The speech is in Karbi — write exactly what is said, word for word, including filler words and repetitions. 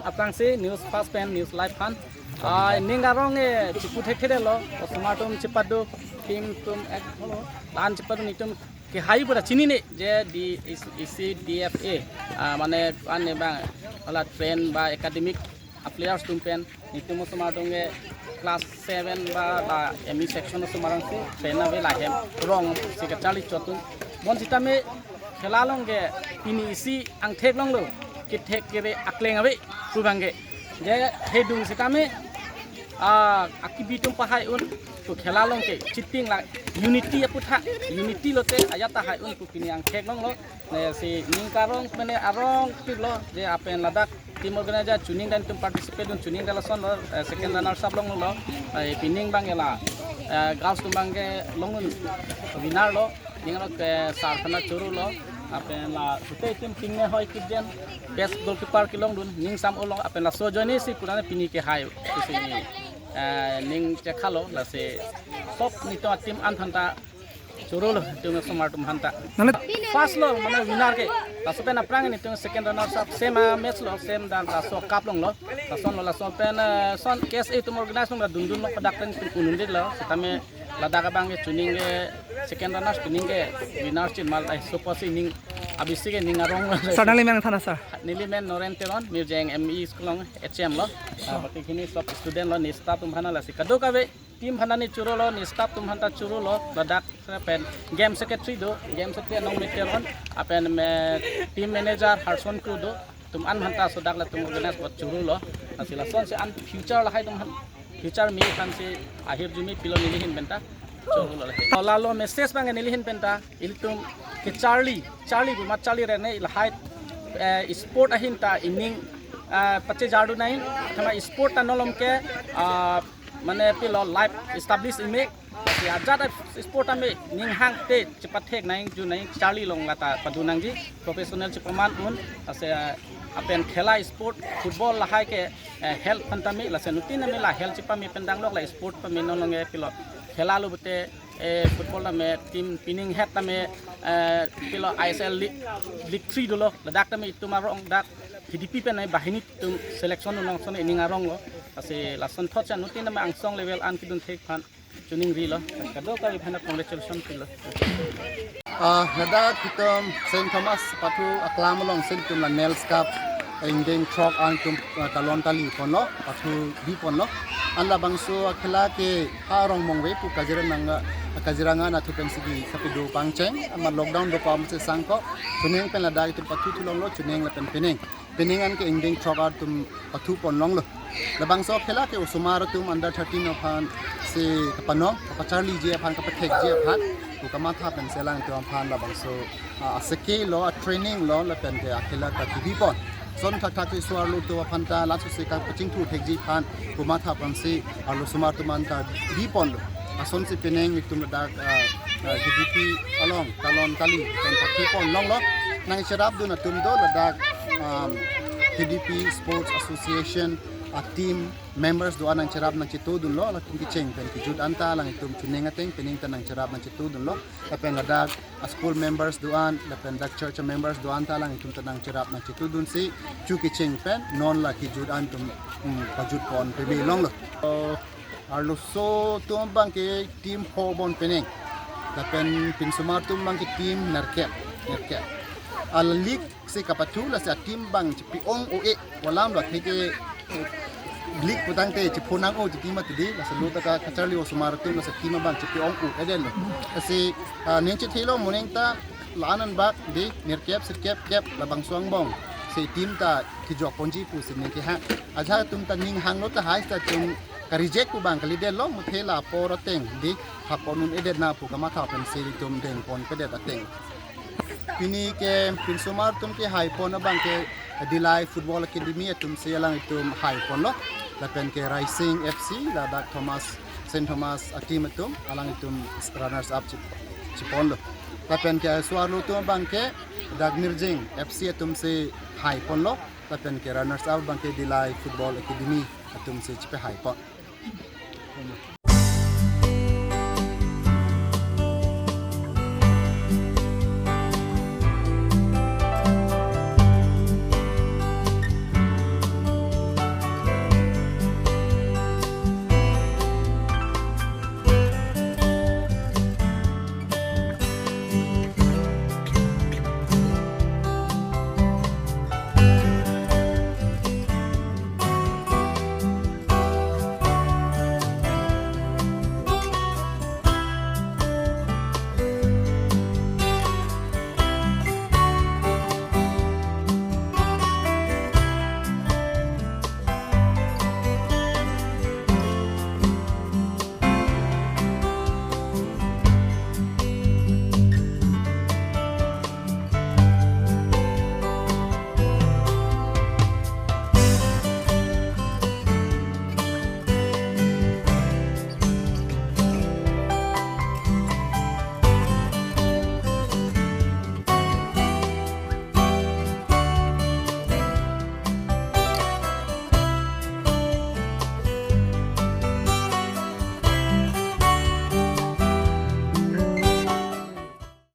Aphrangsi news first pen news live aphan. Ah, ning arong e chipu thekthedetlo, osomar atum chipado, team atum ek, la-an chipado nelitum kehai pura chinine je di is-, isi D F A, ah, mane ane bang hala train ba academic a players atum pen nelitum osomar atum ke class seven ba la M E section osomar ansi train ave lahem rong si kacharli chot atum. Bonsitame khela along ke pini isi angthek longlo, kethek kere akleng ave pu abang ke. Je hedung sitame, ah, akibi atum pahai un pu khela along ke cheating la unity aputhak, unity lote ajat tahai un pu pini angthek longlo. Ne si ning arong mane arong piklo je lapen ladak team organizer chuning dan atum participate un chuning dan lasonlo, eh, second runners up longlo, eh, pining abang ke la, eh, girls atum abang ke long un winner lo, ning arong ke sar khana choro lo, lapen la sute team ping ne hoi kit den best goalkeeper kelongdun ning sam olo lapen laso ajoine si purana pini kehai. Isi, eh, ning chekhalo lasi sop nelitum a-team an aphanta choro lo, nelitum osomar atum aphanta. Nang first lo, mane winner ke. Laso pen aphrang nelitum second runners up, same a-match lo, same dan laso cup longlo. Lason lo, laso pen, eh, son K S A atum organize long dundun lo, padak pen unundetlo. Sitame ladak abang ke chuning ke second runners, chuning ke winners chin mal, eh, suppose ning abisi ke ning arong lo. Sir, nangli men thana, sir? Neli men Noren Teron, Mirjeng M E school along H M lo. Ah, baki kini sop student lo, ne staff atum aphanta lasi kadokave team aphanta ne choro lo, ne staff atum aphanta choro lo, ladak pen game secretary do, game secretary Nongmit Teron, lapen me team manager Harson Kro do, atum an aphanta sodak latum organize bot choro lo, lasi lasonsi an future lahai atum aphan, future me aphansi ahirjume pilo neli ahin penta choro lo lahai. Lalo message abang neli ahin penta, ilitum kecharli, charli buma charli rene lahai, eh, sport ahin ta ining, eh, pachejardu nangji, thama sport ta nolom ke, ah, mane pilo life establish ime, si ajat sport ame ning hang te chepathek nangji, ju nangji charli along lata padu nangji, professional chepaman un, lasi, eh, lapen khela sport, football lahai ke, eh, health aphanta me, lasi nutin ame la health chepame pen danglok la sport pame non longe pilo khela lo pute, eh, football tame team pining het tame, eh, pilo I S L League, League three dolo, ladak tame itum arong dak K D P pen nai banghini atum selection un nangson ining arong lo, lasi lasonthot si nutin tame angsong level an kedun thek aphan chuning ri lo, kadokave aphanta congratulation pilo. Ah, ladak itum Saint Thomas pathu aklam alongsi itum la Nels Cup ingdeng throk an itum, ah, talon tali ponlo, pathu bi ponlo. An labangso akhela ke ha Rongmongve pu Kaziranga, Kaziranga anatthu pen sigi sapidu pangcheng, amat lockdown do pam se sangko, chuning pen ladak itum pathu thulonglo, chuning lapen pining. Pining an ke ingdeng throk atum pathu pon longlo. Labangso akhela ke osomar atum under thirteen aphansi kapanong, kapacharliji aphan, kapathekji aphan pu kamatha pensi alangtum aphan labangso, ah, aseke lo, a-training lo, lapen ke akhela ta kebi pon. Son thakthak si so-arlo atum aphanta laso si kapachingthur thekji aphan pu matha pensi arlo osomar atum aphanta bi ponlo. Lasonsi pining itum ladak, ah, ah, K D P along talon tali pen pathu pon longlo. Nangcherapdun atum do ladak, um, K D P Sports Association a-team members do-an nangcherap nangchetodunlo, latum kecheng pen kejut anta alangtum chuning ateng pining ta nangcherap nangchetodunlo. Lapen ladak a-school members do-an, lapen dak church members do-an ta alangtum ta nangcherap nangchetodunsi chu kecheng pen non la kejut an atum, um, pajut pon peme longlo. Oh, arloso atum abang ke team pho bon pining. Lapen pinsomar atum abang ke team nerkep, nerkep. A-league si kapathu lasi a-team abang chepi-ong un-e, alam lo atheke, eh, league putangte chepho nang-o, che team atidi, lasi lo ta ka, kacharli osomar atum lasi team abang chepi-ong un-edetlo. Lasi, ah, ning chethelo moning ta la-an anbak di nerkep, sirkep, kep, labangso angbong si team ta kejok ponji pusi ning kehang. Ajat atum ta ning hanglo tahai ta atum ka-reject pu abang kalidetlo, muthe la apor ateng di ha pon un-edet na pu kamatha pensi itum deng ponpedet ateng. Pini ke pinsomar atum kehai pon abang ke Dillai Football Academy atumsi alangtum hai ponlo. Lapen ke Raising F C, ladak Thomas, Saint Thomas a-team atum, alangtum runners up chep-, cheponlo. Lapen ke so-arlo atum abang ke dak Mirjeng F C atumsi hai ponlo. Lapen ke runners up abang ke Dillai Football Academy atumsi chepehai pon.